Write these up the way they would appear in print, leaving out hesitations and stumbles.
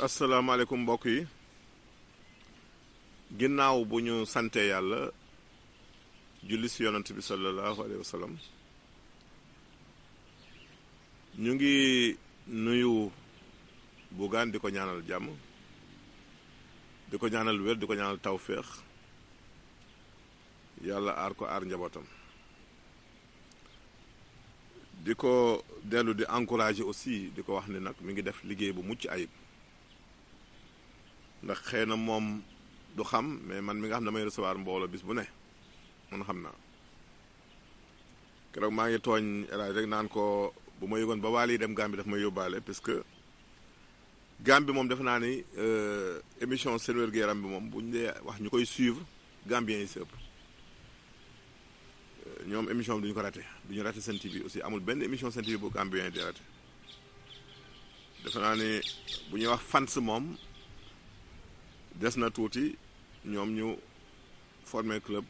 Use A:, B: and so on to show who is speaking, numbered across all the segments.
A: asalaamaaleykum mbokk yi ginnaaw bu ñu sante yàlla julli si yonent bi sallallahu alayhi wa sallam ñu ngi nuyu Bougane di ko ñaanal jàmm di ko ñaanal wér di ko ñaanal tawféex yàlla aar ko aar njabootam di ko dellu di encourager aussi di ko wax ni nag mi ngi def liggéey bu mucc ayib ndax xëy na moom du xam mais man mi nga xam ne damay recevoir mbooloo bis bu ne man xam naa keroog maa ngi tooñ El rek naan ko bu ma yëgoon ba waal yi dem Gambie daf may yóbbaale parce que Gambie moom defe naa ni émission seen wér-gu-yaram bi moom bu ñu dee wax ñu koy suivre Gambien yi si ëpp ñoom émission bi duñu ko raté duñu raté Sen TV aussi amul benn émission Sen TV bu Gambien yi di raté defe naa ni bu ñuy wax fans moom des na tuuti ñoom ñu formé club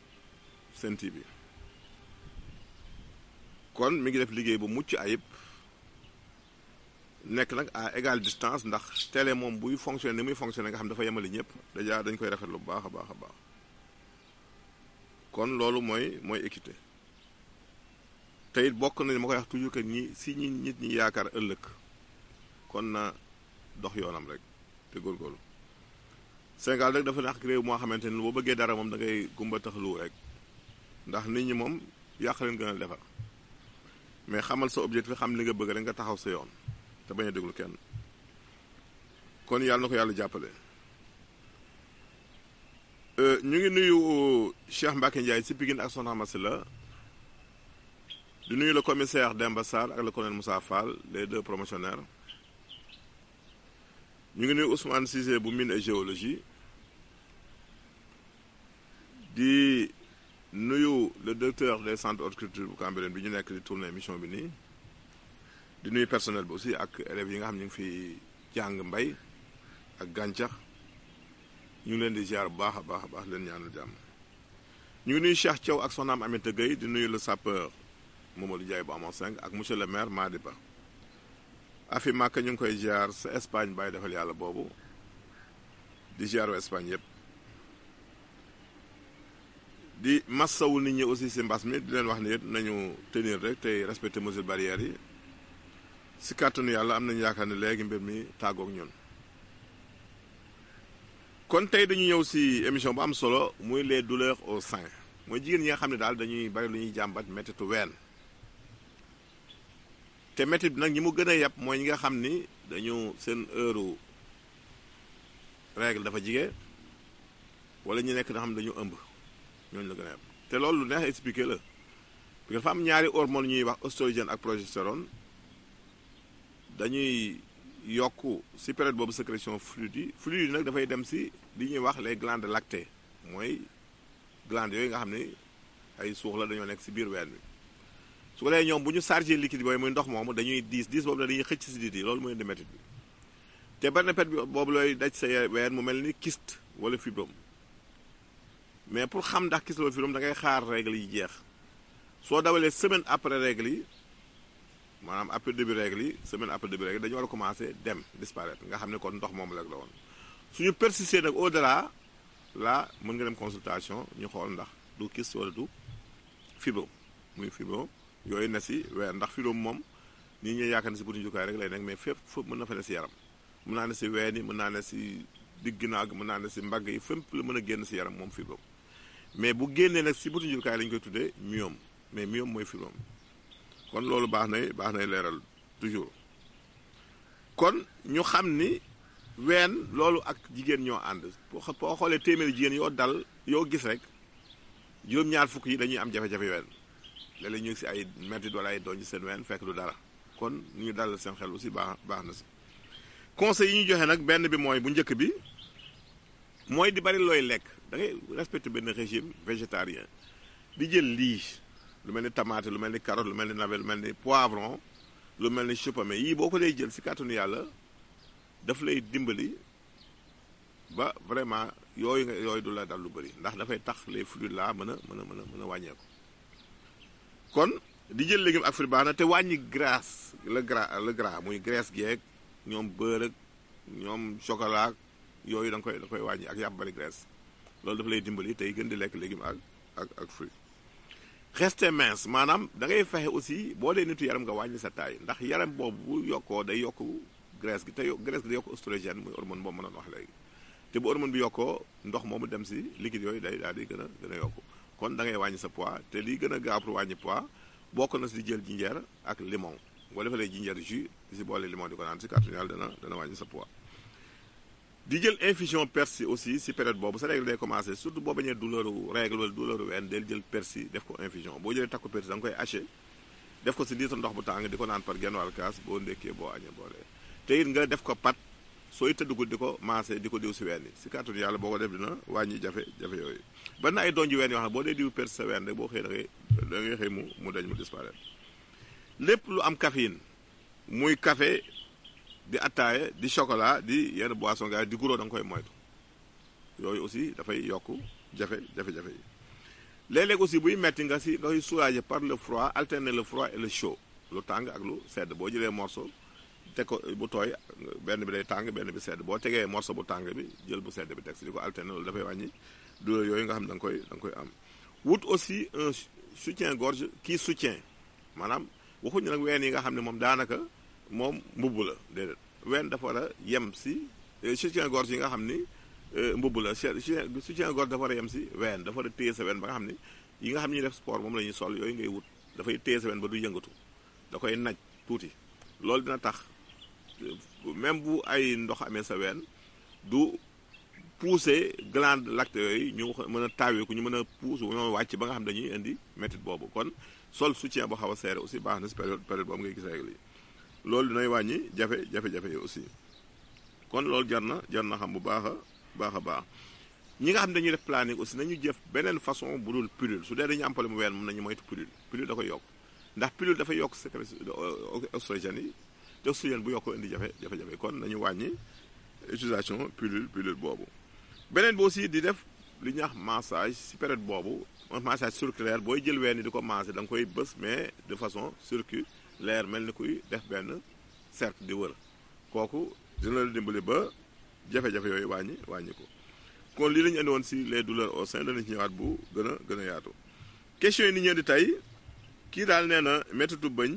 A: Sen TV kon mi ngi def liggéey bu mucc ayib nekk nag à égale distance ndax télé moom buy fonctionné ni muy fonctionné nga xam dafa yemali ñëpp déjà dañ koy rafetlu bu baax a baax a baax kon loolu mooy équité te it bokk na ma koy wax toujours que nit ñi yaakaar ëllëg kon na dox yoonam rek te góorgóorlu Sénégal rek dafa nekk réew moo xamante ni boo bëggee dara moom da ngay gumba taxalu rek ndax nit ñi moom yàq leen gën a defar mais xamal sa objectif xam li nga bëgg rek nga taxaw sa yoon te bañ a déglu kenn kon yàlla na ko yàlla jàppale. ñu ngi nuyu Cheikh Mbacke Ndiaye si Pikine ak Soxna Massi la di nuyu le commissaire Demba Sarr ak le colonel Moussa Fall les deux promotionnaires. ñu ngi nuyu Ousmane Cissé bu mine et géologie di nuyu le directeur des centres horticulture bu Cambérène bi ñu nekk di tourner émission bi nii di nuyu personnel bi aussi ak élèves yi nga xam ñu ngi fi jàng mbay ak gàncax ñu ngi leen di ziar bu baax a baax leen ñaanal jàmm. ñu ngi nuyu Cheikh Thiaw ak soxnaam Aminata Gueye di nuyu le sapeur Mamadou Ndiaye bu amoon 5 ak monsieur le maire Madi Ba. afi màkk ñu ngi koy ziar sa Espagne bàyyi defal yàlla boobu di ziaru Espagne yëpp di massawul nit ñi aussi si mbas mi di leen wax ni it nañu tenir rek tey respecter mesures barrières yi si kàttanu yàlla am nañu yaakaar ne léegi mbir mi tàggoog ñun. kon tey dañu ñëw si émission bu am solo muy les douleurs au sein mooy jigéen ñi nga xam ne daal dañuy bari lu ñuy jàmbat mettitu ween te métti bi nag ñi mu gën a yàpp mooy ñi nga xam ni dañu seen heure règle dafa jige wala ñu nekk nga xam ne dañu ëmb ñooñu la gën a yàpp te loolu lu neex expliqué la parce que dafa am ñaari hormones ñuy wax oestrogène ak progestérone dañuy yokk si période boobu sécrétion fluide yi nag dafay dem si li ñuy wax les glandes lactées mooy glandes yooyu nga xam ni ay suux la dañoo nekk si biir ween bi su ko defee ñoom bu ñu chargé liquide boobu muy ndox moomu dañuy diis boobu la dañuy xëcc si dit yi loolu mooy indi métit bi te bari na pet bi boobu looy daj sa ween mu mel ni kyste wala fibrome mais pour xam ndax kyste wala fibrome da ngay xaar règle yi jeex soo dawalee semaine après règle yi maanaam après début règle yi semaine après début règle dañu war a commencé dem disparaître nga xam ne kon ndox moomu rek la woon suñu persister nag au delà là mën nga dem consultation ñu xool ndax du kyste wala du fibrome muy fibrome yooyu na si weer ndax fibrome moom nii ñuy yaakaar ne si buti jukaay rek lay nekk mais fépp mën na fa ne si yaram mën naa ne si ween yi mën naa ne si digg naag mën naa ne si mbagg yi fépp la mën a génn si yaram moom fibrome mais bu génnee nag si buti jukaay la ñu koy tuddee myome mais myome mooy fibrome kon loolu baax nay leeral toujours kon ñu xam ni ween loolu ak jigéen ñoo ànd boo xoolee téeméeri jigéen yoo dal yoo gis rek juróom-ñaar fukk yi dañuy am jafe-jafe ween léeg-léeg ñu ngi si ay métti wala ay doon ci seen ween fekk du dara kon ñu dalal seen xel aussi baax na si conseil yi ñu joxe nag benn bi mooy bu njëkk bi mooy di bari looy lekk da ngay respecter benn régime végétarien di jël lii lu mel ni tomate lu mel ni carotte lu mel ni navet lu mel ni poivron lu mel ni chou pommé yii boo ko dee jël si kàttanu yàlla daf lay dimbali ba vraiment yooyu du la dal lu bëri ndax dafay tax les fluides là mën a wàññeeku. kon di jël légume ak fruit baax na te wàññi graisse le gras muy graisse geeg ñoom beurre ak ñoom chocolat yooyu da nga koy wàññi ak yàpp bari graisse loolu dafa lay dimbali tey gën di lekk légume ak fruit. rester mince maanaam da ngay fexe aussi boo dee nitu yaram nga wàññi sa taille ndax yaram boobu bu yokkoo day yokk graisse gi te graisse gi day yokk oestrogène muy hormone boobu mënoon wax léegi te bu hormone bi yokkoo ndox moomu dem si liquide yooyu day daal di gën a yokku kon da ngay wàññi sa poids te lii gën a gaaw pour wàññi poids bokk na si di jël jinjeer ak limon boo defalee jinjeer jus di si boole limon di ko naan si kàttanu Yàlla dana wàññi sa poids. di jël infusion persil aussi si période boobu sa règle day commencé surtout boo bañee douleur règle wala douleur ween del jël persil def ko infusion boo jëlee takku persil da nga koy haché def ko si litre ndox bu tàng di ko naan par genn wàll kaas boo ndékkee boo añee boo lee te it nga def ko pat sooy tëddugul di ko maasee di ko diw si ween yi si kàttanu Yàlla boo ko def dina wàññi jafe-jafe yooyu ba na ay donji ween yoo xam ne boo dee diw persil sa ween rek boo xëy da ngay xëy mu dañ mu disparaître lépp lu am caféine muy café di attaaye di chocolat di yenn boisson gaz di guro da nga koy moytu yooyu aussi dafay yokk jafe-jafe yi léeg-léeg aussi buy metti nga koy soulager par le froid alterner le froid et le chaud lu tàng ak lu sedd boo jëlee morceau teg ko bu tooy benn bi day tàng benn bi sedd boo tegee morceau bu tàng bi jël bu sedd bi teg si di ko alterner loolu dafay wàññi douleur yooyu nga xam ne da nga koy am wut aussi un soutien gorge qui soutient maanaam waxuñu nag ween yi nga xam ne moom daanaka moom mbubb la déedéet ween dafa war a yem si soutien gorge yi nga xam ni mbubb la soutien gorge dafa war a yem si ween dafa war a téye sa ween ba nga xam ni yi nga xam ni ñuy def sport moom la ñuy sol yooyu ngay wut dafay téye sa ween ba du yëngatu da koy naj tuuti loolu dina tax même bu ay ndox amee sa ween du pousser glande lactée yooyu ñu mën a taaweeku ñu mën a pousse ñoo wàcc ba nga xam dañuy indi métit boobu kon sol soutien boo xaw a serré aussi baax na si période boobu ngay gis règle yi loolu dinay wàññi jafe-jafe yi aussi kon loolu jar na xam bu baax a baax ñi nga xam ne dañuy def planning aussi nañu jëf beneen façon bu dul pilule su dee dañu am problème mu ween moom nañu moytu pilule da koy yokk ndax pilule dafay yokk sécrétion oestrogène yi te oestrogène bu yokk indi jafe-jafe kon nañu wàññi utilisation pilule boobu beneen bi aussi di def li ñuy wax massage si période boobu massage circulaire booy jël ween yi di ko masser da nga koy bës mais de façon circulaire mel ni kuy def benn cercle di wër kooku dina la dimbali ba jafe-jafe yooyu wàññi ko kon lii la ñu indi woon si les douleurs au sein danañ ci ñëwaat bu gën a yaatu question yi ni ñeen di tey kii daal nee na méttitu bëñ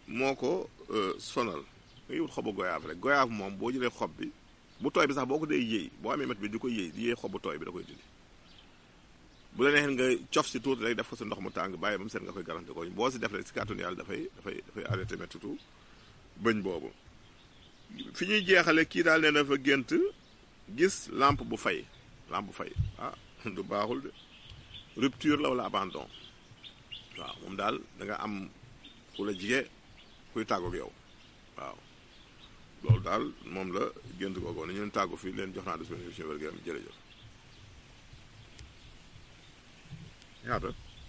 A: moo ko sonal nga wut xobu goyaaf rek goyaaf moom boo jëlee xob bi bu tooy bi sax boo ko dee yëy boo amee métti bi di ko yëy di yëy xob bu tooy bi da koy dindi bu la neexee nga cof si tuuti rek def ko si ndox mu tàng bàyyi ba mu set nga koy garante ko boo si def rek si kàttanu Yàlla dafay arrêté méttitu bëñ boobu fi ñuy jeexale kii daal nee na fa gént gis lampe bu fay ah du baaxul de rupture la wala abandon waaw moom daal da nga am ku la jige kuy tàggoog yow waaw loolu daal moom la gént googu ne ñun tàggu fii leen jox naa des émission wér-gu-yaram jërëjëf ñaata